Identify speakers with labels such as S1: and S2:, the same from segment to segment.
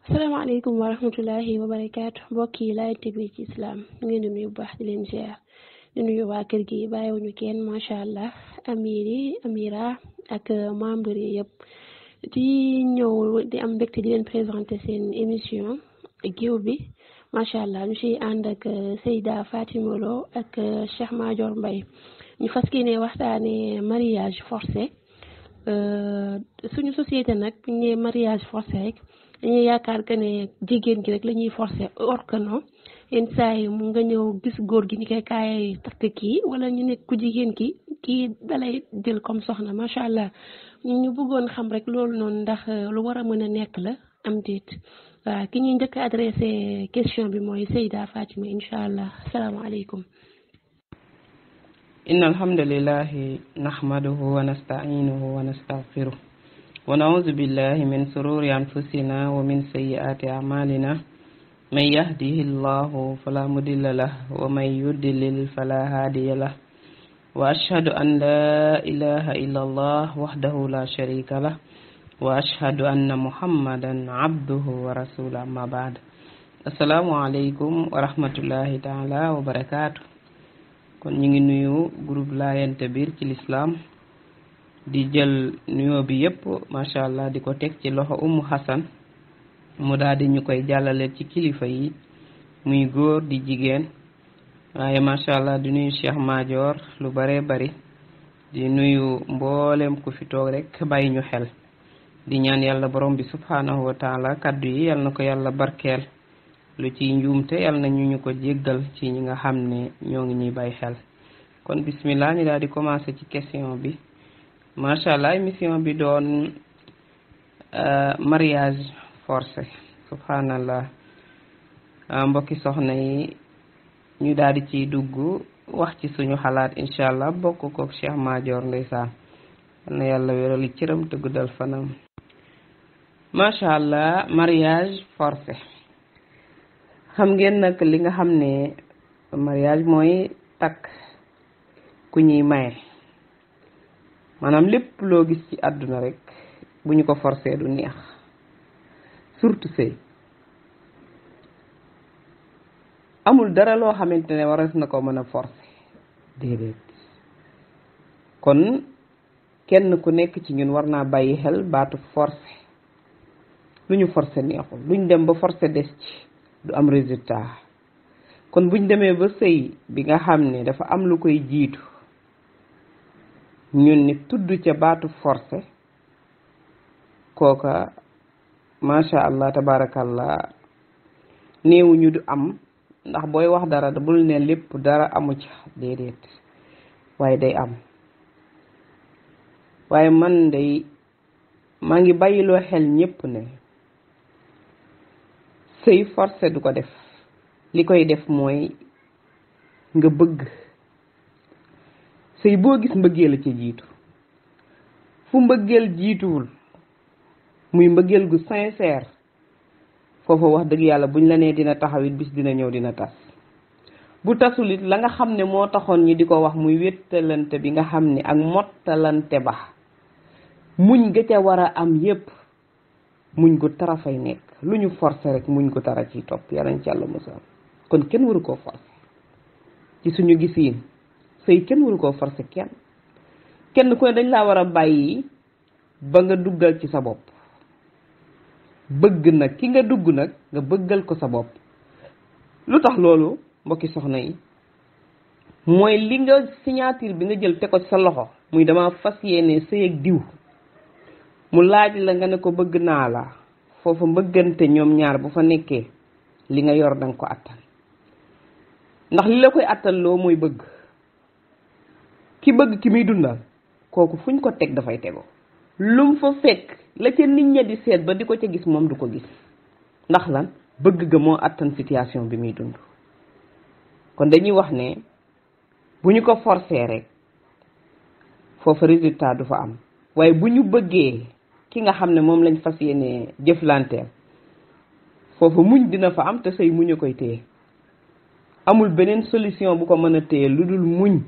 S1: salaamaaleykum wa rahmatullahi wa barakaatu mbokk yi Laye TV ci islam ñu ngi leen di nuyu bu baax di leen ziar di nuyu waa kër gi bàyyiwuñu kenn macha allah amira ak membre yi yëpp di ñëw di am mbégte di leen présenter seen émission géew bi macha allah ñu ciy ànd ak Seyda Fatima Lo ak Cheikh Madior Mbaye ñu fas yéene waxtaanee mariage forcé suñu société nag bu ñu nee mariage forcé rek. dañuy yaakaar que ne jigéen gi rek la ñuy forcer or que non yenn saa yi mu nga ñëw gis góor gi ni koy kaay takk kii wala ñu nekk ku jigéen ki kii dalay jël comme soxna macha allah ñu bëggoon xam rek loolu noonu ndax lu war a mën a nekk la am déet waaw ki ñuy njëkk a adressé question bi mooy Seyda Fatima incha allah asalaamaaleykum.
S2: inna alhamdulillahi nahmaduhu wa nasta'inuhu wa nastaghfiruh wa na'udhu billahi min sururi anfusina wa min sayyiati a'malina man yahdihillahu fala mudilla lahu wa man yudlil fala hadiya lahu wa ashhadu an la ilaha illa Allah wahdahu la sharika lahu wa ashhadu anna muhammadan abduhu wa rasuluhu amma ba'd. Assalamu alaykum wa rahmatullahi ta'ala wa barakatuh. kon ñu ngi nuyu groupe Layente Biir ci l'islam di jël nuyoo bi yépp macha allah di ko teg ci loxo Umu Hasan mu daal di ñu koy jàllale ci kilifa yi muy góor di jigéen waaye macha allah di nuyu Cheikh Madior lu bare bari di nuyu mboolem ku fi toog rek bàyyi ñu xel di ñaan yàlla borom bi subhanahu wa taala kaddu yi yal na ko yàlla barkeel lu ci njuumte yal na ñu ko jéggal ci ñi nga xam ne ñoo ngi ñuy bàyyi xel kon bismillah ñu daal di commencer ci question bi. macha allah émission bi doon mariage forcé subhanallah mbokki soxna yi ñu daal di ciy dugg wax ci suñu xalaat incha allah bokk kook Cheikh Madior ndeysaan na yàlla wérali cëram te guddal fanam. macha allah mariage forcé xam ngeen nag li nga xam ne mariage mooy takk ku ñuy maye. maanaam lépp loo gis ci àdduna rek bu ñu ko forcé du neex surtout sëy amul dara loo xamante ne waras na ko mën a forcé déedéet kon kenn ku nekk ci ñun war naa bàyyi xel baatu forcé lu ñu forcé neexul lu ñu dem ba forcé des ci du am résultat kon buñ demee ba sëy bi nga xam ne dafa am lu koy jiitu ñun ni tudd ca baatu forcé kooka macha allah tabarakallah néewu ñu du am ndax booy wax dara da bul ne lépp dara amu ca déedéet waaye day am waaye man day maa ngi bàyyiloo xel ñépp ne sëy forcé du ko def li koy def mooy nga bëgg sëy boo gis mbëggeel la ci jiitu fu mbëggeel jiituwul muy mbëggeel gu sincère foofu wax dëgg yàlla buñ la nee dina taxawit bis dina ñëw dina tas bu tasul it la nga xam ne moo taxoon ñi di ko wax muy wéttalante bi nga xam ne ak mottalante ba muñ ga ca war a am yépp muñ gu tara fay nekk lu ñu forcé rek muñ gu tara ciy topp yalañ ci yàlla musal kon kenn waru koo forcé ci suñu gisiin sëy kenn waru koo forcé kenn ku ne dañ laa war a bàyyi ba nga duggal ci sa bopp bëgg nag ki nga dugg nag nga bëggal ko sa bopp lu tax loolu mbokki soxna yi mooy li nga signature bi nga jël te ko ci sa loxo muy dama fas yéene sëy ak diw mu laaj la nga ne ko bëgg naa la foofu mbëggante ñoom ñaar bu fa nekkee li nga yor danga ko attan ndax li la koy attan loo mooy bëgg ki bëgg ki muy dundal kooku fuñ ko teg dafay tego lum fa fekk la ca nit ña di seet ba di ko ca gis moom du ko gis ndax lan bëgg ga moo attan situation bi muy dund kon dañuy wax ne bu ñu ko forcé rek foofu résultat du fa am waaye bu ñu bëggee ki nga xam ne moom lañ fas yéene jëflanteel foofu muñ dina fa am te sëy muñ a koy téye amul beneen solution bu ko mën a téye lu dul muñ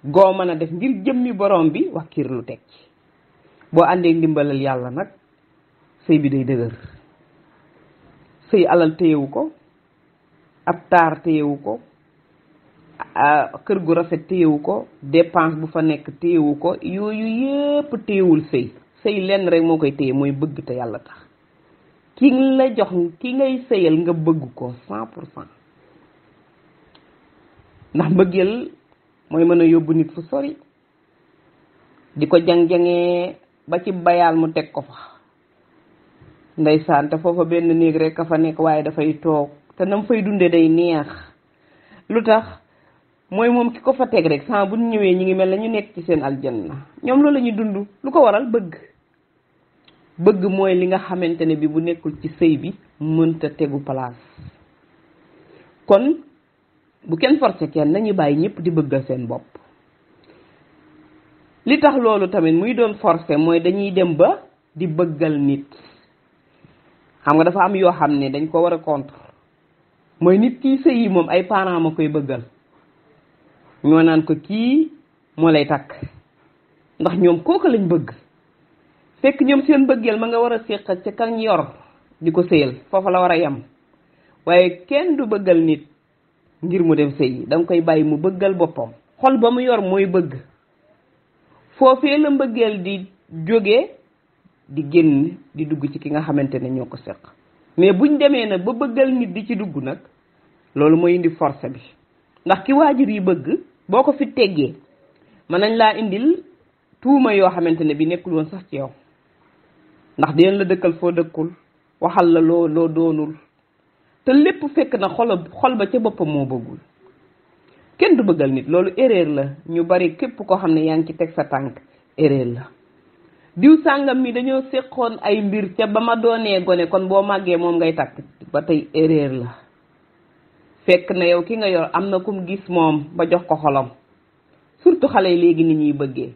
S2: goo mën a def ngir jëmmi borom bi wax kiir lu teg ci boo àndee ndimbalal yàlla nag sëy bi day dëgër sëy alal téyewu ko, ab taar téyewu ko, kër gu rafet téyewu ko, dépense bu fa nekk téyewu ko, yooyu yépp téyewul sëy. sëy lenn rek moo koy téye mooy bëgg te yàlla tax. ki la jox ki ngay sëyal nga bëgg ko 100%. ndax mbëggeel mooy mën a yóbbu nit fu sori, di ko jang-jangee ba ci bayaal mu teg ko fa. ndeysaan te foofa benn néeg rek ka fa nekk waaye dafay toog te nam fay dunde day neex. lu tax mooy moom ki ko fa teg rek saa bu ñëwee ñi ngi mel na ñu nekk ci seen aljanna. ñoom loolu la ñuy dund. lu ko waral bëgg mooy li nga xamante ne bi bu nekkul ci sëy bi mënta tegu place. kon bu kenn forcé kenn nañu bàyyi ñëpp di bëggal seen bopp. li tax loolu tamit muy doon forcé mooy dañuy dem ba di bëggal nit. xam nga dafa am yoo xam ne dañ ko war a contre. mooy nit kii sëy yi moom ay parents ma koy bëggal. ñoo naan ko kii moo lay takk ndax ñoom kooku lañ bëgg. fekk ñoom seen bëggeel ma nga war a séq ca kañ yor di ko sëyal foofa la war a yem. waaye kenn du bëggal nit ngir mu dem sëy da nga koy bàyyi mu bëggal boppam. xol ba mu yor mooy bëgg. foofee la mbëggeel di jóge di génn di dugg ci ki nga xamante ne ñoo ko séq. mais buñ demee nag ba bëggal nit di ci dugg nag loolu mooy indi force bi. ndax ki waajur yi bëgg boo ko fi teggee mën nañ laa indil tuuma yoo xamante ne bi nekkul woon sax ci yow. ndax dinañ la dëkkal foo dëkkul, waxal la loo doonul, te lépp fekk na xol ba ca boppam moo bëggul. kenn du bëggal nit loolu erreur la. ñu bari képp koo xam ne yaa ngi ci teg sa tànk erreur la. diw sàngam mi dañoo séqoon ay mbir ca ba ma doonee gone kon boo màggee moom ngay takk, ba tey erreur la. fekk na yow ki nga yor am na kum gis moom ba jox ko xolam. surtout xale yi léegi ni ñuy bëggee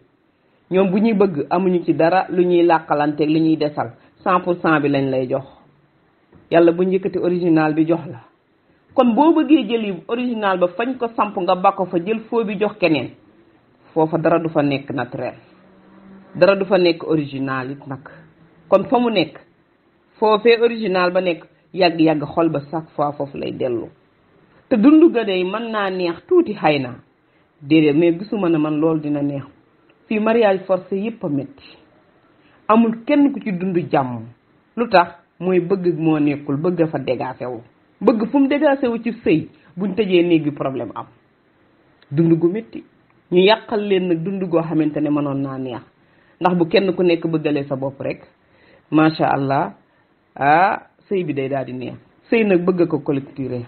S2: ñoom bu ñuy bëgg amuñu ci dara lu ñuy làqalanteeg lu ñuy desal 100% bi lañ lay jox. yàlla bu njëkkati original bi jox la. kon boo bëggee jëli original ba fañ ko samp nga ba ko fa jël foo bi jox keneen foofa dara du fa nekk naturel, dara du fa nekk original it nag. kon fa mu nekk foofee original ba nekk yàgg-yàgg xol ba chaque fois foofu lay dellu. te dundu ga day mën naa neex tuuti xëy na déedéet mais gisuma ne man loolu dina neex. fii mariage forcé yépp a metti amul kenn ku ci dund jàmm. lu tax mooy bëgg moo nekkul, bëgg fa dégagé wu. bëgg fu mu dégagé wu ci sëy buñ tëjee néeg bi problème am. dund gu metti ñu yàqal leen nag dund goo xamante ne mënoon naa neex. ndax bu kenn ku nekk bëggalee sa bopp rek macha allah sëy bi day daal di neex. sëy nag bëgg ko collecturé.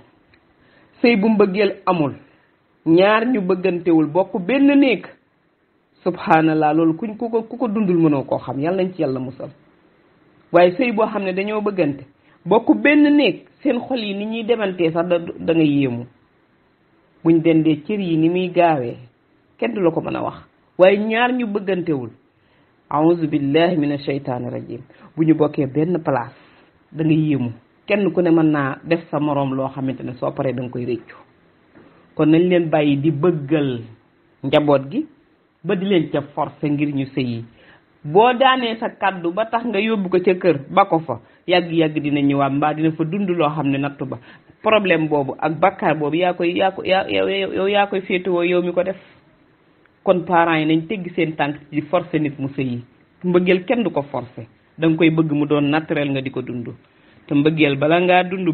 S2: sëy bu mbëggeel amul ñaar ñu bëggantewul bokk benn néeg subhanallah loolu ku ko dundul mënoo koo xam. yàlla nañ ci yàlla musal. waaye sëy boo xam ne dañoo bëggante bokk benn néeg seen xol yi ni ñuy demantee sax da nga yéemu. buñ dendee cër yi ni muy gaawee kenn du la ko mën a wax. waaye ñaar ñu bëggantewul a'udhu billahi minash shaytaani rajim bu ñu bokkee benn place da nga yéemu. kenn ku ne mën naa def sa moroom loo xamante ne soo paree da nga koy réccu. kon nañ leen bàyyi di bëggal njaboot gi ba di leen ca forcer ngir ñu sëyi. boo daanee sa kàddu ba tax nga yóbbu ko ca kër ba ko fa yàgg-yàgg dina ñëwaat mbaa dina fa dund loo xam ne nattu ba problème boobu ak bakkaar boobu yaa koy féetewoo yow mi ko def. kon parents yi nañ teggi seen tànk di forcer nit mu sëyi. mbëggeel kenn du ko forcer da nga koy bëgg mu doon naturel nga di ko dund. te mbëggeel bala ngaa dund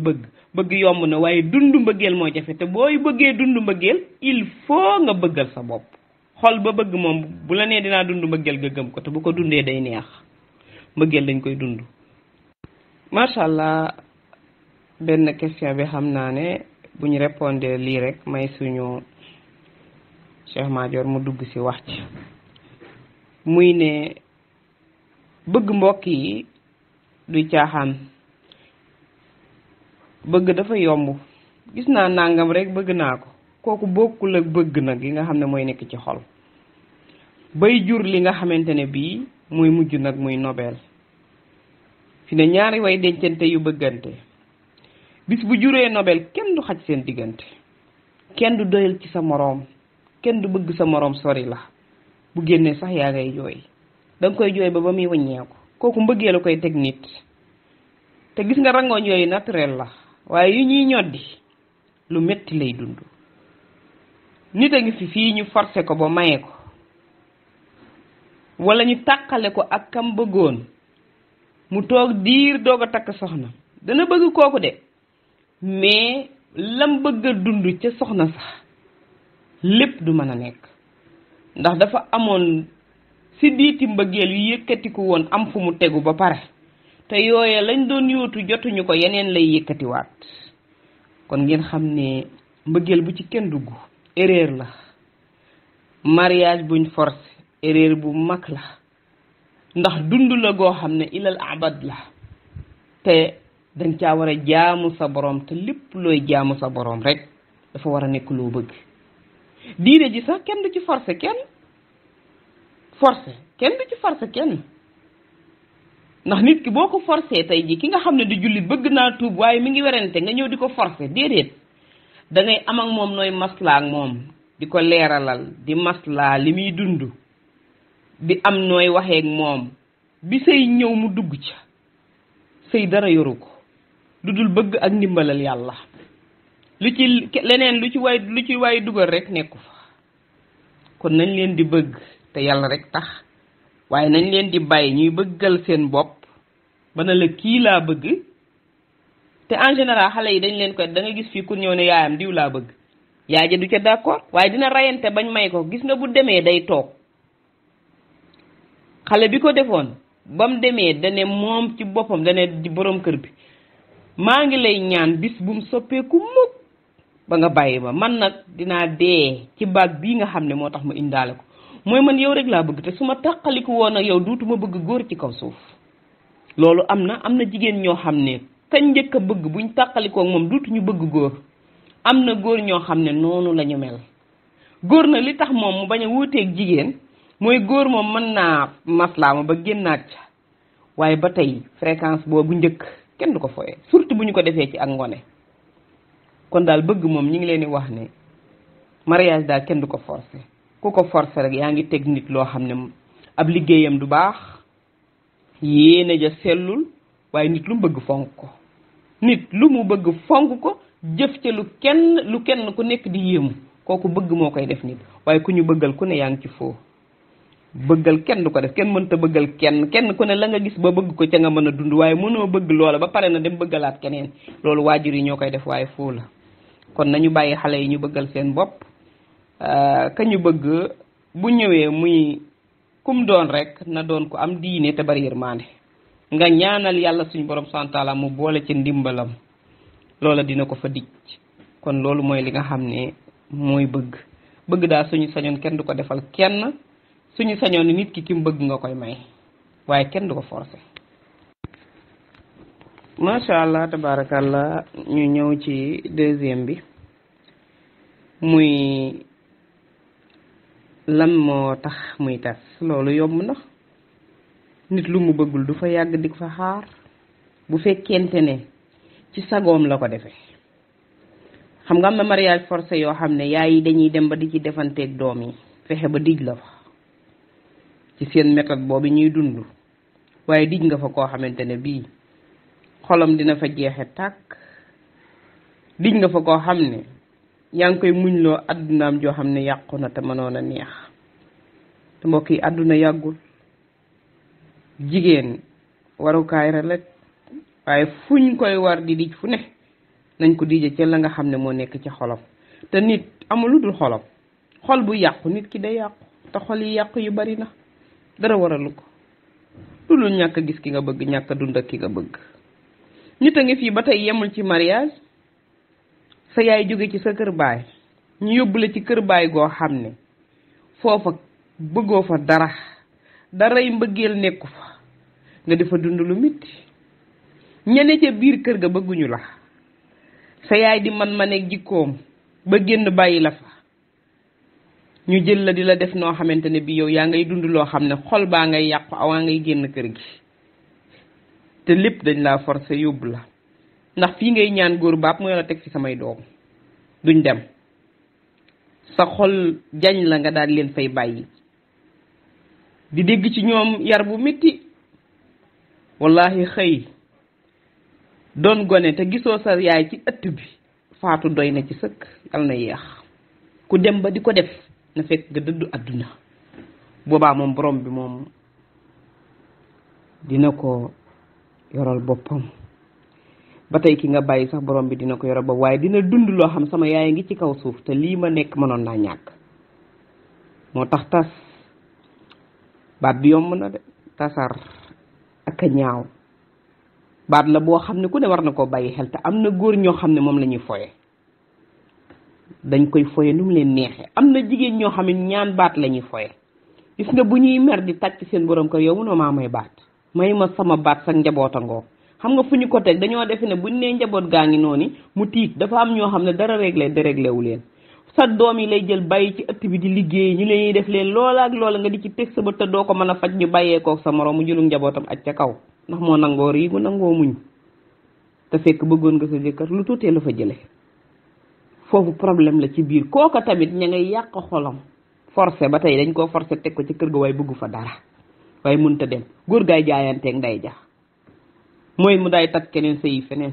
S2: bëgg yomb na waaye dund mbëggeel moo jafe. te booy bëggee dund mbëggeel il faut nga bëggal sa bopp. xol ba bëgg moom bu la nee dinaa dund mbëggeel nga gëm ko te bu ko dundee day neex. mbëggeel dañ koy dund. macha allah benn question bi xam naa ne bu ñu répondre lii rek may suñu Cheikh Madior mu dugg ci wax ci muy ne bëgg mbokk yi du caaxaan. bëgg dafa yomb gis naa nangam rek bëgg naa ko kooku bokkul ak bëgg nag yi nga xam ne mooy nekk ci xol bay jur li nga xamante ne bii muy mujj nag muy nobel. fi ne ñaari way dencante yu bëggante bis bu juree nobel kenn du xaj seen diggante. kenn du doyal ci sa moroom, kenn du bëgg sa moroom sori la. bu génnee sax yaa ngay jooy. danga koy jooy ba muy wàññeeku. kooku mbëggee la koy teg nit. te gis nga rangoñ yooyu naturel la waaye yu ñuy ñoddi lu metti lay dund. nit a ngi fi fii ñu forcé ko ba maye ko wala ñu tàqale ko ak kam bëggoon mu toog diir doog a takk soxna dana bëgg kooku de mais lam bëgg a dund ca soxna sax lépp du mën a nekk ndax dafa amoon si diiti mbëggeel yu yëkkatiku woon am fu mu tegu ba pare te yooye lañ doon yóotu jotuñu ko yeneen lay yëkkatiwaat. kon ngeen xam ne mbëggeel bu ci kenn dugg erreur la. mariage buñ forcé erreur bu mag la ndax dund la goo xam ne ilal abad la te danga caa war a jaamu sa borom te lépp looy jaamu sa borom rek dafa war a nekk loo bëgg. diine ji sax kenn du ci forcé kenn du ci forcé kenn ndax nit ki boo ko forcé tey ji ki nga xam ne di jullit bëgg naa tuub waaye mi ngi werante nga ñëw di ko forcé déedéet da ngay am ak moom nooy maslaa ak moom di ko leeralal di maslaa li muy dund di am nooy waxee ak moom bi sëy ñëw mu dugg ca sëy dara yoru ko lu dul bëgg ak ndimbalal yàlla lu ci leneen lu ci waay dugal rek nekku fa. kon nañ leen di bëgg te yàlla rek tax waaye nañ leen di bàyyi ñuy bëggal seen bopp ba na la kii laa bëgg te en général xale yi dañ leen koy da nga gis fii ku ñëw ne yaayam diw laa bëgg yaay ja du ca d'accord waaye dina rayante bañ may ko gis nga bu demee day toog. xale bi ko defoon ba mu demee dane moom ci boppam dane di borom kër bi maa ngi lay ñaan bis bu mu soppeeku mukk ba nga bàyyi ma man nag dinaa dee ci baag bii nga xam ne moo tax ma indaale ko mooy man yow rek laa bëgg te su ma tàqaliku woon ak yow duutuma bëgg góor ci kaw suuf. loolu am na jigéen ñoo xam ne kañ njëkk a bëgg buñ tàqalikoo ak moom duutuñu bëgg góor. am na góor ñoo xam ne noonu la ñu mel góor na li tax moom mu bañ a wuuteeg jigéen mooy góor moom mën naa maslaama ba génnaat ca waaye ba tey fréquence boobu njëkk kenn du ko foye surtout bu ñu ko defee ci ak ngone. kon daal bëgg moom ñi ngi leen di wax ne mariage daal kenn du ko forcer ku ko forcer rek yaa ngi teg nit loo xam ne ab liggéeyam du baax yéene ja sellul waaye nit lu mu bëgg fonk ko nit lu mu bëgg fonk ko jëf ca lu kenn ku nekk di yéemu kooku bëgg moo koy def nit waaye ku ñu bëggal ku ne yaa ngi ci foo bëggal kenn du ko def kenn mënta bëggal kenn ku ne la nga gis ba bëgg ko ca nga mën a dund waaye mënoo bëgg loola ba pare na dem bëggalaat keneen loolu waajur yi ñoo koy def waaye foo la. kon nañu bàyyi xale yi ñu bëggal seen bopp ka ñu bëgg bu ñëwee muy kum doon rek na doon ko am diine te bari yërmande nga ñaanal yàlla suñu borom subhanahu wa taala mu boole ci ndimbalam loola dina ko fa dij. kon loolu mooy li nga xam ne mooy bëgg daal suñu sañoon kenn du ko defal kenn suñu sañoon nit ki mu bëgg nga koy may waaye kenn du ko forcer. macha allah tabarakallah ñu ñëw ci deuxième bi muy lan moo tax muy tas. loolu yomb na nit lu mu bëggul du fa yàgg di fa xaar bu fekkente ne ci sagoom la ko defee. xam nga am na mariage forcé yoo xam ne yaay yi dañuy dem ba di ci defanteeg doom yi fexe ba dij la fa ci seen méthode boobu ñuy dund waaye dij nga fa koo xamante ne bii xolam dina fa jeexe tàkk. dij nga fa koo xam ne yaa ngi koy muñloo addunaam joo xam ne yàqu na te mënoon a neex. te mbokk yi àdduna yàggul jigéen warukaay rek waaye fuñ koy war di dij fu ne nañ ko dije ci la nga xam ne moo nekk ci xolam. te nit amul lu dul xolam xol bu yàqu nit ki day yàqu te xol yi yàqu yu bari na dara waralu ko lu dul ñàkk gis ki nga bëgg ñàkk dund ak ki nga bëgg. nit a ngi fii ba tey yemul ci mariage sa yaay jóge ci sa kër baay ñu yóbbu la ci kër baay goo xam ne foofa bëggoo fa daray mbëggeel nekku fa nga defa dund lu metti ñene ca biir kër ga bëgguñu la sa yaay di man-maneeg jikkoom ba génn bàyyi la fa ñu jël la di la def noo xamante ne bi yow yaa ngay dund loo xam ne xol baa ngay yàqu awaa ngay génn kër gi te lépp dañ laa forcé yóbbu la ndax fii ngay ñaan góor baab mooy la teg fi samay doom duñ dem sa xol jañ la nga daal leen fay bàyyi di dégg ci ñoom yar bu metti wallahi xëy doon gone te gisoo sa yaay ci ëtt bi faatu doy na ci sëkk yal na yeex ku dem ba di ko def na fekk nga dëddu àdduna boobaa moom borom bi moom dina ko yoral boppam ba tey ki nga bàyyi sax borom bi dina ko yoral bopp waaye dina dund loo xam sama yaay ngi ci kaw suuf te lii ma nekk mënoon naa ñàkk moo tax tas baat bi yomb na de tasar ak a ñaaw baat la boo xam ne ku ne war na koo bàyyi xel te am na góor ñoo xam ne moom la ñuy foye dañ koy foye nu mu leen neexee am na jigéen ñoo xam ne ñaan baat la ñuy foye gis nga bu ñuy mer di tàcc seen borom kër yow mënoo maa may baat may ma sama baat sax njaboota ngoo xam nga fu ñu ko teg dañoo defe ne buñ nee njaboot gaa ngi noonu mu tiit dafa am ñoo xam ne dara déréglé wu leen sa doom yi lay jël bàyyi ci ëtt bi di liggéey ñu leen def leen loola ak loola nga di ci teg sa bët te doo ko mën a faj ñu bàyyee kook sa morom mu jëlu njabootam aj ca kaw ndax moo nangoo riigu nangoo muñ te fekk bëggoon nga sa jëkkër lu tuutee la fa jële foofu problème la ci biir kooka tamit ña ngay yàq xolam forcé ba tey dañ koo forcé teg ko ci kër ga waaye bëggu fa dara waaye mënta dem góor gaay jaayanteeg nday ja mooy mu day tat keneen sëyi feneen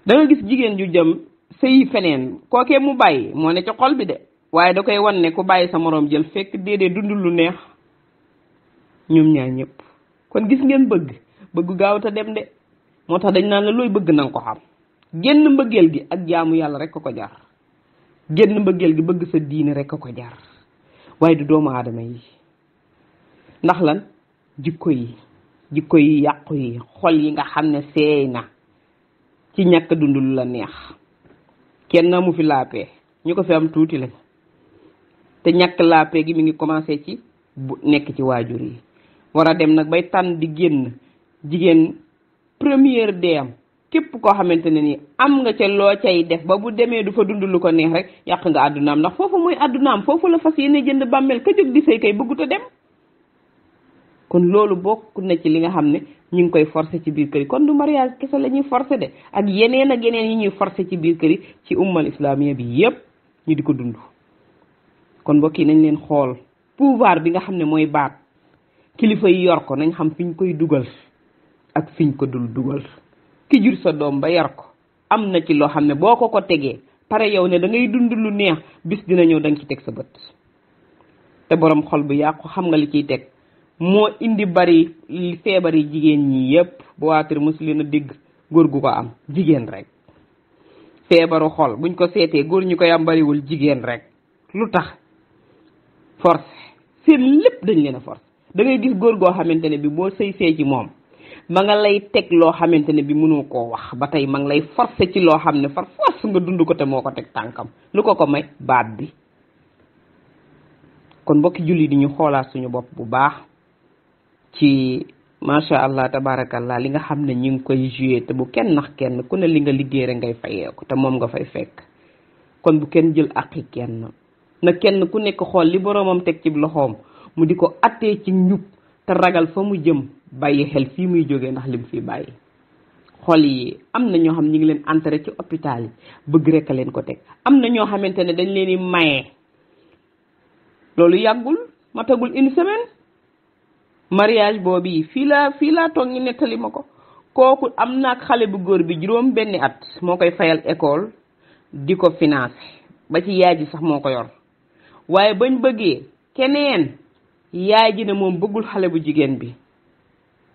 S2: da nga gis jigéen ju jëm sëyi feneen kookee mu bàyyi moo ne ci xol bi de waaye da koy wan ne ku bàyyi sa moroom jël fekk déedee dund lu neex ñoom ñaar ñëpp kon gis ngeen bëgg gaaw te dem de moo tax dañ naan la looy bëgg nanga ko xam génn mbëggeel gi ak jaamu yàlla rek ko jar génn mbëggeel gi bëgg sa diine rek ko jar waaye du doomu aadama yi ndax lan jikko yi yàqu yi xol yi nga xam ne seey na ci ñàkk dund lu la neex kenn amu fi laapee ñu ko fi am tuuti lañ te ñàkk laapee gi mi ngi commencé ci bu nekk ci waajur yi war a dem nag bay tànn di génn jigéen première deem képp koo xamante ne ni am nga ca loo cay def ba bu demee du fa dund lu ko neex rek yàq nga àddunaam ndax foofu mooy àddunaam foofu la fas yéene jënd bàmmeel ka jóg di sëy kay bëggut a dem kon loolu bokk na ci li nga xam ne ñu ngi koy forcé ci biir kër yi kon du mariage kese la ñuy forcé de ak yeneen yi ñuy forcé ci biir kër yi ci ummal islamiya bi yépp ñu di ko dund kon mbokk yi nañ leen xool pouvoir bi nga xam ne mooy baat kilifa yi yor ko nañ xam fi ñu koy dugal ak fi ñu ko dul dugal ki jur sa doom ba yar ko am na ci loo xam ne boo ko tegee pare yow ne da ngay dund lu neex bis dina ñëw da nga ci teg sa bët te borom xol bu yàqu xam nga li ciy teg moo indi bari feebari jigéen ñi yépp bu waatir muslina dégg góor gu ko am jigéen rek feebaru xol buñ ko seetee góor ñu koy am bariwul jigéen rek lu tax force seen lépp dañ leen a force da ngay gis góor goo xamante ne bi boo sëy see ci moom ma nga lay teg loo xamante ne bi mënoo koo wax ba tey ma ngi lay forcer ci loo xam ne far force nga dund ko te moo ko teg tànkam lu ko may baat bi kon mbokki julli di ñu xoolaat suñu bopp bu baax ci macha allah tabarakallah li nga xam ne ñu ngi koy joué te bu kenn nax kenn ku ne li nga liggéey rek ngay fayeeku te moom nga fay fekk kon bu kenn jël aqi kenn na kenn ku nekk xool li boroomam teg ci loxoom mu di ko attee ci njub te ragal fa mu jëm bàyyi xel fii muy jógee ndax lim fii bàyyi xol yi am na ñoo xam ñi ngi leen entré ci hôpital yi bëgg rek a leen ko teg am na ñoo xamante ne dañ leen di maye loolu yàggul matagul une semaine mariage boobu yi fii laa toog ñu nettali ma ko kooku am naag xale bu góor bi juróom benni at moo koy fayal école di ko financé ba ci yaay ji sax moo ko yor waaye bañ bëggee keneen yaay ji ne moom bëggul xale bu jigéen bi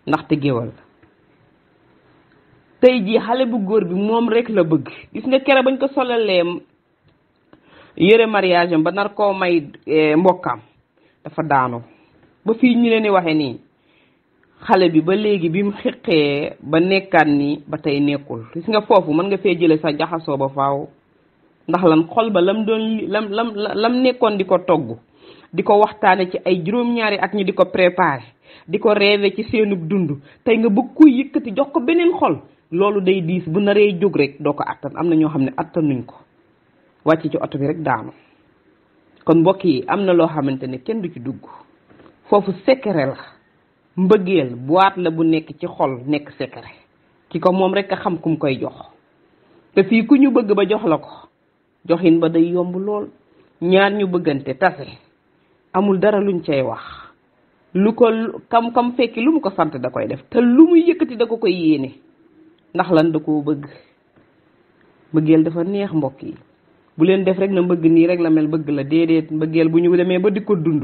S2: ndaxte géwal tey jii xale bu góor bi moom rek la bëgg gis nga kere bañ ko solalee yëre mariage am ba nar koo may mbokkam dafa daanu ba fii ñu leen di waxe nii xale bi ba léegi bi mu xiqee ba nekkaat nii ba tey nekkul gis nga foofu mën nga fee jële sa jaxasoo ba faaw ndax lan xol ba lam nekkoon di ko togg di ko waxtaane ci ay juróom-ñaari at ñu di ko préparé di ko rêvé ci seenug dund tey nga bëgg kuy yëkkati jox ko beneen xol loolu day diis bu naree jóg rek doo ko attan am na ñoo xam ne attanuñ ko wàcc ci oto bi rek daanu kon mbokk yi am na loo xamante ne kenn du ci dugg foofu secret la mbëggeel boîte la bu nekk ci xol nekk secret ki ko moom rek a xam kum koy jox te fii ku ñu bëgg ba jox la ko joxin ba day yomb lool ñaar ñu bëggante tase amul dara luñ cay wax lu ko kam fekki lu mu ko sant da koy def te lu muy yëkkati da ko koy yéene ndax lan da koo bëgg. mbëggeel dafa neex mbokk yi bu leen def rek na mbëgg nii rek la mel bëgg la déedéet. mbëggeel bu ñu demee ba di ko dund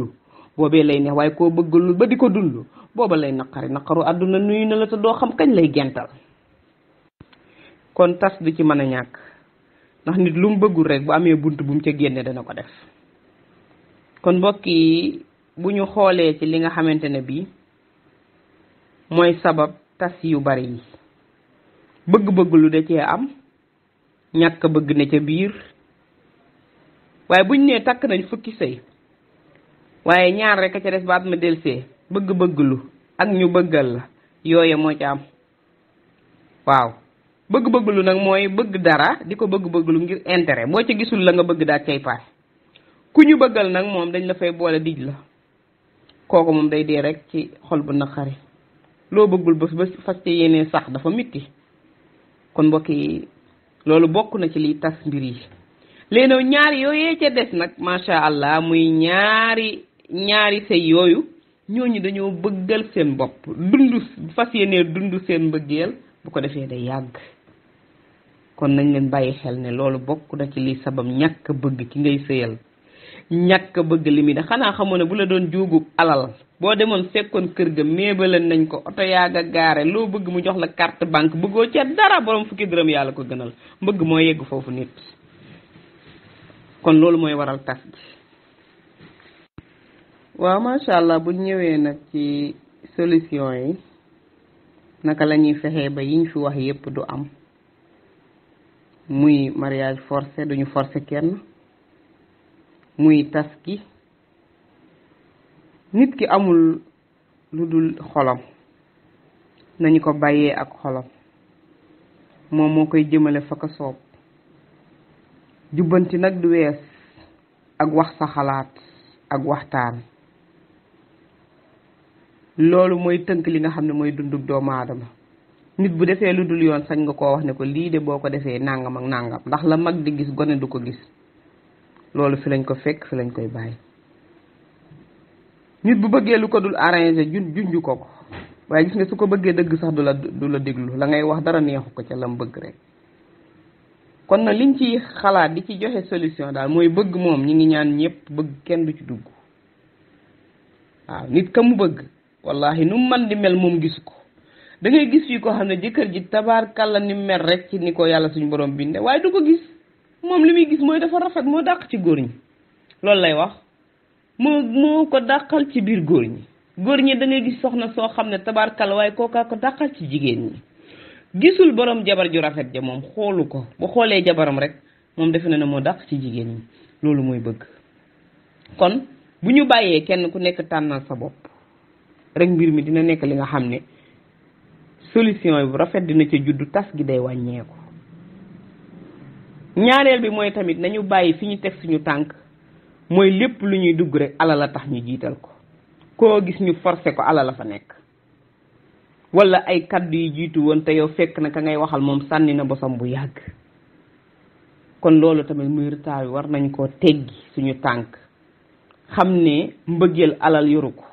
S2: boobee lay neex, waaye koo bëggul ba di ko dund booba lay naqaru àdduna nuyu na la te doo xam kañ lay gental. kon tas du ci mën a ñàkk ndax nit lu mu bëggul rek bu amee bunt bu mu ca génne dana ko def. kon mbokk yi bu ñu xoolee ci li nga xamante ne bii mooy sabab tas yu bari yi, bëgg-bëgg lu da cee am, ñàkk bëgg ne ca biir. waaye buñ nee takk nañ fukki sëy waaye ñaar rek a ca des baat ma delsee bëgg-bëgg lu ak ñu bëggal la yooye moo ca am. waaw bëgg-bëgg lu nag mooy bëgg dara di ko bëgg-bëgg lu ngir intérêt, boo ca gisul la nga bëgg daal cay pare. ku ñu bëggal nag moom dañ la fay boole dij la, kooku moom day dee rek ci xol bu naqari. loo bëggul ba fas ci yéene sax dafa mitti. kon mbokk yi loolu bokk na ci liy tas mbir yi. léegi ñaari yooyee ca des nag macha allah muy ñaari sëy yooyu, ñooñu dañoo bëggal seen bopp fas yéene dund seen mbëggeel, bu ko defee day yàgg. kon nañ leen bàyyi xel ne loolu bokk na ci li sabab ñàkk bëgg ki ngay sëyal, ñàkk bëgg li mi da xanaa xamoo ne bu la doon juugub alal boo demoon fekkoon kër ga méebaleen nañ ko oto yaaga gaare loo bëgg mu jox la carte banque bëggoo ca dara, borom fukki dërëm yàlla ko gënal. mbëgg moo yegg foofu nit. kon loolu mooy waral tas ji. waaw macha allah bu ñëwee nag ci solution yi, naka la ñuy fexee ba yiñ fi wax yépp du am, muy mariage forcé, duñu forcé kenn, muy tas gi. nit ki amul lu dul xolam, nañu ko bàyyee ak xolam, moom moo koy jëmale fa ko soob. jubbanti nag du wees ak wax sa xalaat ak waxtaan. loolu mooy tënk li nga xam ne mooy dundug doomu aadama. nit bu defee lu dul yoon sañ nga koo wax ne ko lii de boo ko defee nangam ak nangam, ndax la mag di gis gone du ko gis. loolu fi lañ ko fekk, fi lañ koy bàyyi. nit bu bëggee lu ko dul arrangé junju ko waaye gis nga su ko bëggee dëgg sax du la déglu, la ngay wax dara neexu ko ca lam bëgg rek. kon nag liñ ci xalaat di ci joxe solution daal mooy bëgg moom ñi ngi ñaan ñëpp bëgg kenn du ci dugg. waaw nit ka mu bëgg wallahi nu man di mel moom gisu ko. da ngay gis fii ko xam ne jëkkër ji tabaarkàlla ni mel rek ci ni ko yàlla suñu borom binde, waaye du ko gis. moom li muy gis mooy dafa rafet, moo dàq ci góor ñi. loolu lay wax moo ko dàqal ci biir góor ñi. góor ñi da ngay gis soxna soo xam ne tabaarkàlla waaye kookaa ko dàqal ci jigéen ñi. gisul borom jabar ju rafet ja, moom xoolu ko. bu xoolee jabaram rek moom defe na ne moo dàq ci jigéen ñi. loolu mooy bëgg. kon bu ñu bàyyee kenn ku nekk tànnal sa bopp rek mbir mi dina nekk li nga xam ne solution bu rafet dina ca juddu, tas gi day wàññeeku. ñaareel bi mooy tamit nañu bàyyi fi ñu teg suñu tànk, mooy lépp lu ñuy dugg rek alal la tax ñu jiital ko. koo gis ñu forcé ko alal la fa nekk, wala ay kaddu yi jiitu woon te yow fekk na ka ngay waxal moom sànni na bosam bu yàgg. kon loolu tamit muy retard war nañ koo teggi suñu tànk, xam ne mbëggeel alal yoru ko,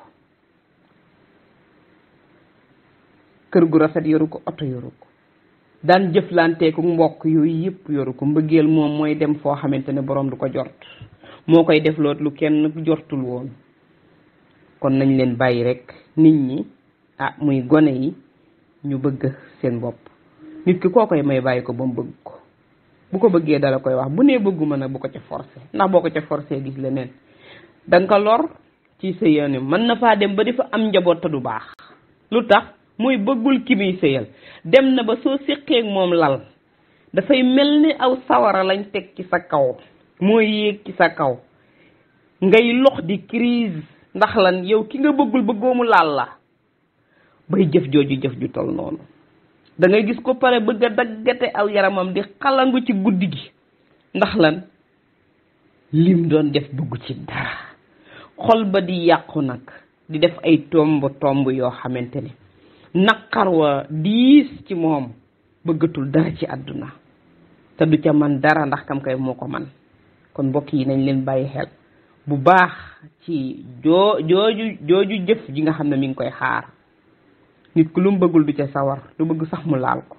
S2: kër gu rafet yoru ko, oto yoru ko, daan jëflanteeku mbokk yooyu yëpp yoru ko. mbëggeel moom mooy dem foo xamante ne borom du ko jort, moo koy def loot lu kenn jortul woon. kon nañ leen bàyyi rek nit ñi muy gone yi ñu bëgg seen bopp. nit ki koo koy may bàyyi ko ba mu bëgg ko. bu ko bëggee dala koy wax, bu nee bëgguma nag bu ko ca forcé, ndax boo ko ca forcé gis leneen danga ko lor ci sëyam. mën na faa dem ba di fa am njaboot te du baax. lu tax? mooy bëggul ki muy sëyal. dem na ba soo séqee moom lal dafay mel ni aw sawara lañ teg ci sa kaw, mooy yéeg ci sa kaw ngay lox di crise. ndax lan? yow ki nga bëggul bëggoomu laal la bay jëf jooju jëf ju tol noonu. da ngay gis ko pare bëgg a daggate aw yaramam di xalangu ci guddi gi. ndax lan? lim doon def bëggu ci dara. xol ba di yàqu nag, di def ay tomb yoo xamante ne naqar wa diis ci moom, bëggatul dara ci àdduna te du ca man dara ndax kam kay moo ko man. kon mbokk yi nañ leen bàyyi xel bu baax ci jooju jëf ji nga xam ne mi ngi koy xaar. nit ku lu mu bëggul du ca sawar, du bëgg sax mu laal ko.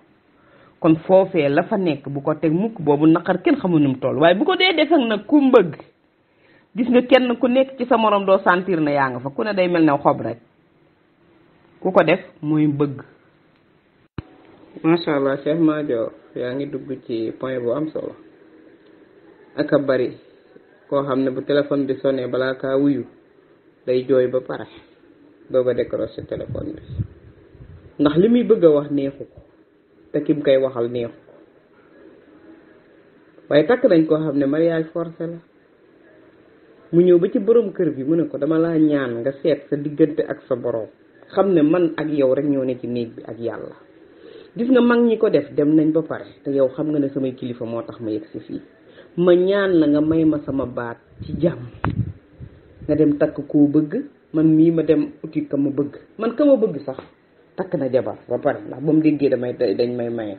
S2: kon foofee la fa nekk bu ko teg mukk boobu naqar kenn xamul nu mu toll waaye bu ko dee def ak nag ku mbëgg gis nga kenn ku nekk ci sa morom doo sentir na yaa nga fa ku ne day mel ne xob rek ku ko def mooy bëgg. macha allah Cheikh Madior yaa ngi dugg ci point bu am solo aka bari koo xam ne bu téléphone bi sonné balaa kaa wuyu day jooy ba pare doog a décrocher téléphone bi ndax li muy bëgg a wax neexu ko te kim koy waxal neexu ko waaye takk nañ koo xam ne mariage forcé la mu ñëw ba ci borom kër bi mu ne ko dama laa ñaan nga seet sa diggante ak sa borom xam ne man ak yow rek ñoo ne ci néeg bi ak yàlla gis nga mag ñi ko def dem nañ ba pare te yow xam nga ne samay kilifa moo tax ma yegg si fii ma ñaan la nga may ma sama baat ci jàmm nga dem takk koo bëgg man mii ma dem uti ka ma bëgg man ka ma bëgg sax takk na jabar ba pare ndax ba mu déggee dañ may maye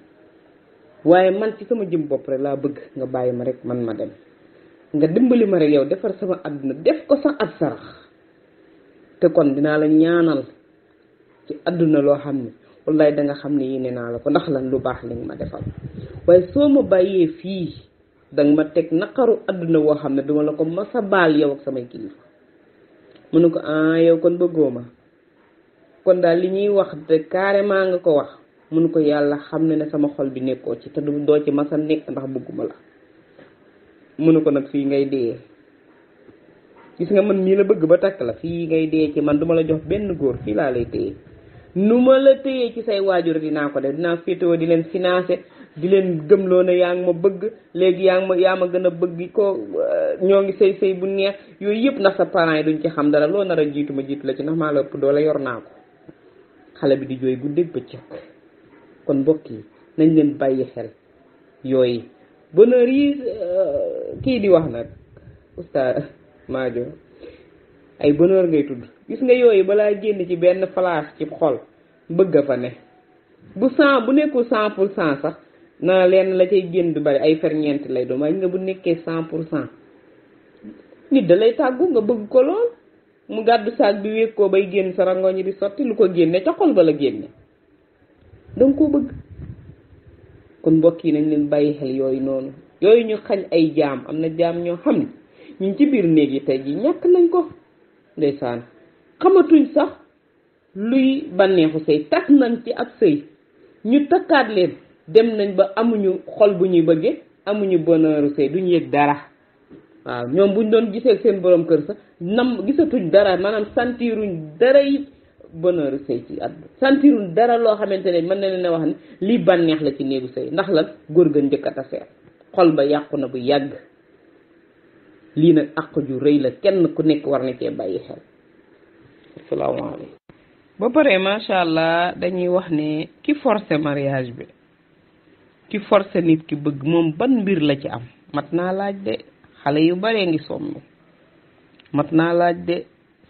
S2: waaye man ci sama jëm bopp rek laa bëgg nga bàyyi ma rek man ma dem nga dimbali ma rek yow defar sama àdduna def ko sax ab sarax te kon dinaa la ñaanal ci àdduna loo xam ne wallaay da nga xam ne yéene naa la ko ndax lan lu baax li nga ma defal waaye soo ma bàyyee fii danga ma teg naqaru àdduna woo xam ne duma la ko masa baal yow ak samay kilifa mu ne ko yow kon bëggoo ma kon daal li ñuy wax te carrément nga ko wax mu ne ko yàlla xam ne sama xol bi nekkoo ci te doo ci masa nekk ndax bëgguma la mu ne ko nag fii ngay dee gis nga man mii la bëgg ba takk la fii ngay dee ci man duma la jox benn góor fii laa lay téye nu ma la téyee ci say waajur dinaa ko def dinaa féetewoo di leen financé di leen gëmloo ne yaa ngi ma bëgg léegi yaa ma gën a bëgg ko ñoo ngi sëy bu neex yooyu yëpp ndax sa parents yi duñ ci xam dara loo nar a jiitu ma jiitu la ci ndax maa la ëpp doole yor naa ko xale bi di jooy guddeeg bëccëg kon mbokk yi nañ leen bàyyi xel yooyu bonheur yi kii di wax nag oustaz Madior ay bonheur ngay tudd gis nga yooyu balaa génn ci benn place ci xol bëgg a fa ne bu nekkul 100% sax na leen la cay génn du bari ay ferñeent lay doon waaye nga bu nekkee 100% nit da lay tàggu nga bëgg ko lool mu gàddu saag bi wéeg koo bay génn sa rangoñ ñi di sotti lu ko génne ca xol ba la génne danga koo bëgg kon mbokk yi nañ leen bàyyi xel yooyu noonu yooyu ñu xañ ay jaam am na jaam ñoo xam ne ñu ci biir néeg yi tey ji ñàkk nañ ko ndeysaan xamatuñ sax luy bànneexu sëy takk nañ ci ab sëy ñu takkaat leen dem nañ ba amuñu xol bu ñuy bëggee amuñu bonheuru sëy duñu yëg dara waaw ñoom buñ doon gisee seen borom kër sax gisatuñ dara maanaam santiruñ dara it bonheuru sëy ci àdduna santiruñ dara loo xamante ne mën na leen a wax ne lii bànneex la ci néegu sëy ndax lan góor ga njëkk a taseer xol ba yàqu na bu yàgg lii nag àq ju rëy la kenn ku nekk war na cee bàyyi xel asalaamaaleykum ba pare macha allah dañuy wax ne ki forcé mariage bi ki forcé nit ki bëgg moom ban mbir la ci am mat naa laaj de xale yu baree ngi sonn mat naa laaj de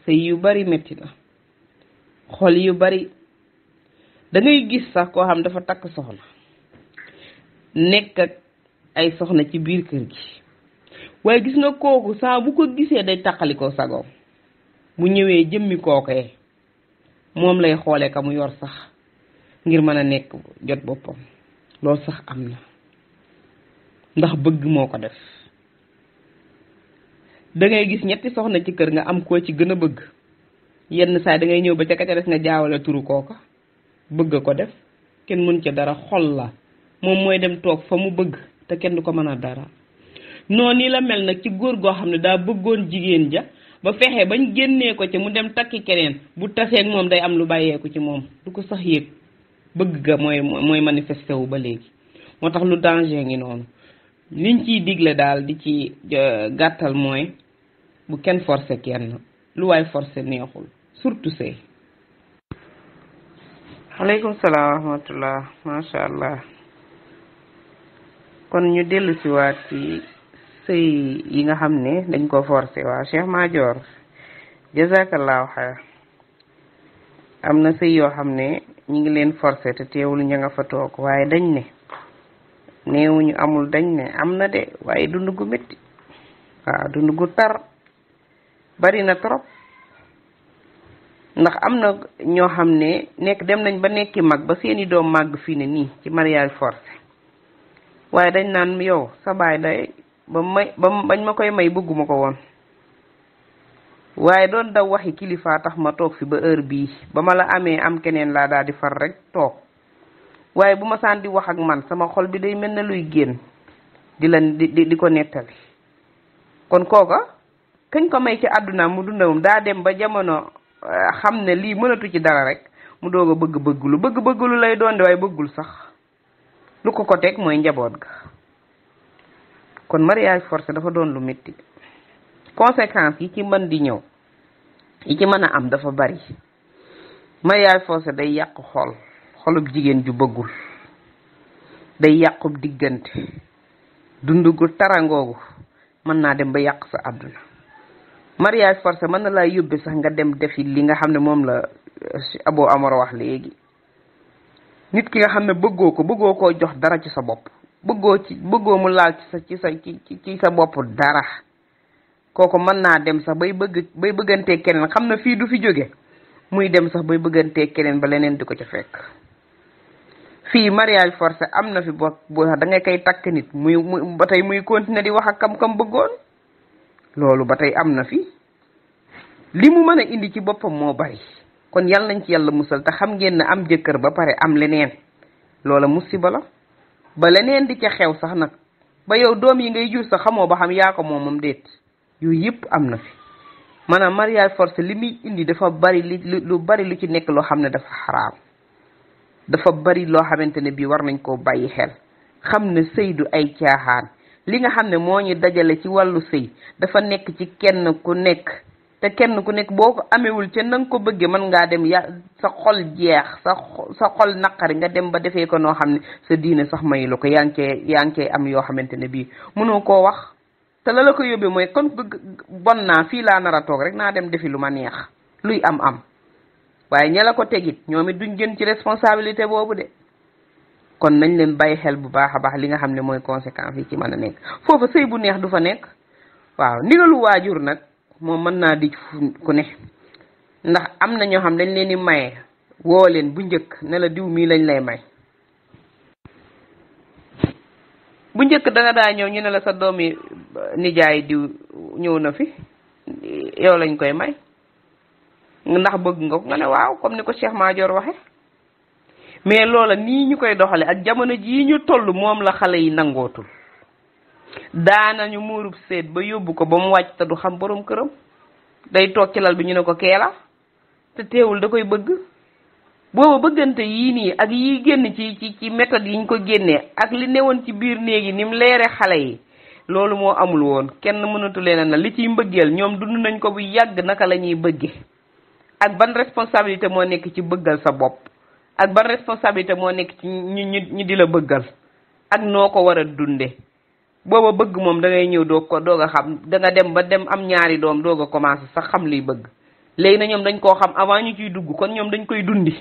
S2: sëy yu bari metti na xol yu bari da ngay gis sax koo xam dafa takk soxna nekk ak ay soxna ci biir kër gi waaye gis nga kooku saa bu ko gisee day taqali ko sagoom bu ñëwee jëmmi kookee moom lay xoolee ka mu yor sax ngir mën a nekk jot boppam loolu sax am na ndax bëgg moo ko def da ngay gis ñetti soxna ci kër nga am koo ci gën a bëgg yenn saa da ngay ñëw ba ca ka ca des nga jaawale turu kooka bëgg ko def kenn mën ca dara xol la moom mooy dem toog fa mu bëgg te kenn du ko mën a dara noonu ni la mel nag ci góor goo xam ne daa bëggoon jigéen ja ba fexe bañ génnee ko ci mu dem takki keneen bu taseeg moom day am lu bàyyeeku ci moom du ko sax yëg bëgg ga mooy manifesté wu ba léegi moo tax lu danger ngi noonu liñ ciy digle daal di ci gàttal mooy bu kenn forcé kenn lu waay forcé neexul surtout sëy aleykum salaam wa rahmatullah masha allah kon ñu dellu si waat ci sëy yi nga xam ne dañ ko forcé waaw Cheikh Madior jazakallahu xayr am na sëy yoo xam ne ñi ngi leen forcé te teewul ña nga fa toog waaye dañ ne neewuñu amul dañ ne am na de waaye dund gu métti waaw dund gu tar bari na trop ndax am na ñoo xam ne dem nañ ba nekki mag ba seeni doom màgg fii ne nii ci mariage forcé waaye dañ naan yow sa baay day bañ ma koy may bëgguma ko woon waaye doon daw waxi kilifa tax ma toog fi ba heure bii ba ma la amee am keneen laa daal di far rek toog waaye bu ma saan di wax ak man sama xol bi day mel ne luy génn di ko nettali kon kooka kañ ko may ci àdduna mu dundawum daa dem ba jamono xam ne lii mënatu ci dara rek mu doog a bëgg-bëgglu lay doon de waaye bëggul sax lu ko teg mooy njaboot ga kon mariage forcé dafa doon lu metti conséquences yi ci mën di ñëw yi ci mën a am dafa bari mariage forcé day yàq xolub jigéen ju bëggul day yàqub diggante dundu gu tarangoogu mën naa dem ba yàq sa àdduna mariage forcé mën na laa yóbbe sax nga dem defi li nga xam ne moom la Abo Amar wax léegi nit ki nga xam ne bëggoo koo jox dara ci sa bopp bëggoo mu laal ci sa bopp dara kooku mën naa dem sax bay bëggantee keneen xam na fii du fi jóge muy dem sax bay bëggantee keneen ba leneen di ko ca fekk fii mariage forcé am na fi boo sax da ngay koy takk nit muy ba tey muy continuer di wax ak kam bëggoon loolu ba tey am na fi li mu mën a indi ci boppam moo bari kon yal nañ ci yàlla musal te xam ngeen ne am jëkkër ba pare am leneen loola musiba la ba leneen di ca xew sax nag ba yow doom yi ngay jur sax xamoo ba xam yaa ko moom déet yooyu yëpp am na fi maanaam mariage forcé li muy indi dafa bari lu bari lu ci nekk loo xam ne dafa xaraam dafa bari loo xamante ne bii war nañ koo bàyyi xel xam ne sëy du ay caaxaan li nga xam ne moo ñu dajale ci wàllu sëy dafa nekk ci kenn ku nekk te kenn ku nekk boo ko amewul ca na nga ko bëggee mën ngaa dem sa xol jeex sa xol naqari nga dem ba defee ko noo xam ne sa diine sax mayu la ko yaa ngi cee am yoo xamante ne bii mënoo koo wax te la ko yóbbee mooy kon bon naa fii laa nar a toog rek naa dem defi lu ma neex luy am waaye ña la ko tegit ñoom it duñ jën ci responsabilité boobu de kon nañ leen bàyyi xel bu baax a baax li nga xam ne mooy conséquences yi ci mën a nekk foofu sëy bu neex du fa nekk waaw ndigalu waajur nag moom mën naa di ku ne ndax am na ñoo xam dañ leen di maye woo leen bu njëkk ne la diw mii lañ lay may bu njëkk da nga daa ñëw ñu ne la sa doomi nijaay diw ñëw na fi yow lañ koy may ndax bëgg nga ko nga ne waaw comme ni ko Cheikh Madior waxe mais loola nii ñu koy doxale ak jamono jii ñu toll moom la xale yi nangootul daanañu muurub seet ba yóbbu ko ba mu wàcc te du xam borom këram day toog ci lal bi ñu ne ko keela te teewul da koy bëgg booba bëggante yii nii ak yi génn ci méthode yi ñu ko génnee ak li newoon ci biir néegi ni mu leere xale yi loolu moo amul woon kenn mënatu leen na li ciy mbëggeel ñoom dund nañ ko bu yàgg naka la ñuy bëgge ak ban responsabilité moo nekk ci bëggal sa bopp ak ban responsabilité moo nekk ci ñu di la bëggal ak noo ko war a dunde booba bëgg moom da ngay ñëw doog a xam da nga dem ba dem am ñaari doom doog a commencé sax xam liy bëgg léegi na ñoom dañ koo xam avant ñu ciy dugg kon ñoom dañ koy dundi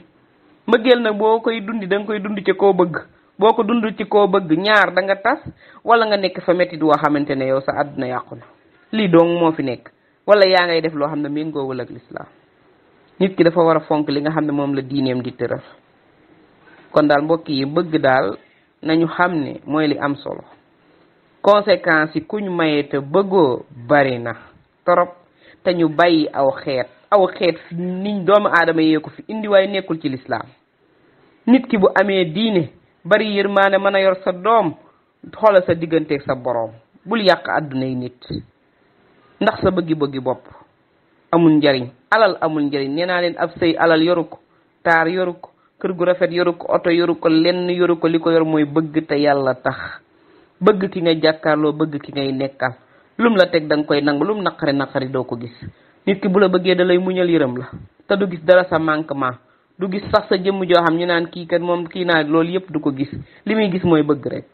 S2: mbëggeel nag boo koy dundi da nga koy dund ci koo bëgg boo ko dund ci koo bëgg ñaar da nga tas wala nga nekk fa métti woo xamante ne yow sa àdduna yàqu na lii dong moo fi nekk wala yaa ngay def loo xam ne méngoowul ak lislaam nit ki dafa war a fonk li nga xam ne moom la diineem di tëral kon daal mbokk yi bëgg daal nañu xam ne mooy li am solo conséquences yi ku ñu mayee te bëggoo bari na torop te ñu bàyyi aw xeet niñ doomu aadama yee ko fi indi waaye nekkul ci lislaam nit ki bu amee diine bari yërmaane mën a yor sa doom xoolal sa digganteeg sa boroom bul yàq àdduna yi nit ndax sa bëggi bopp amul njariñ alal amul njariñ nee naa leen ab sëy alal yoru ko taar yoru ko kër gu rafet yoru ko oto yoru ko lenn yoru ko li ko yor mooy bëgg te yàlla tax bëgg ki nga jàkkaarloo bëgg ki ngay nekkal lum la teg danga koy nangu lum naqari doo ko gis nit ki bu la bëggee da lay muñal yërëm la te du gis dara sa manquement du gis sax sa jëmm joo xam ñu naan kii kat moom kii naa loolu yëpp du ko gis li muy gis mooy bëgg rek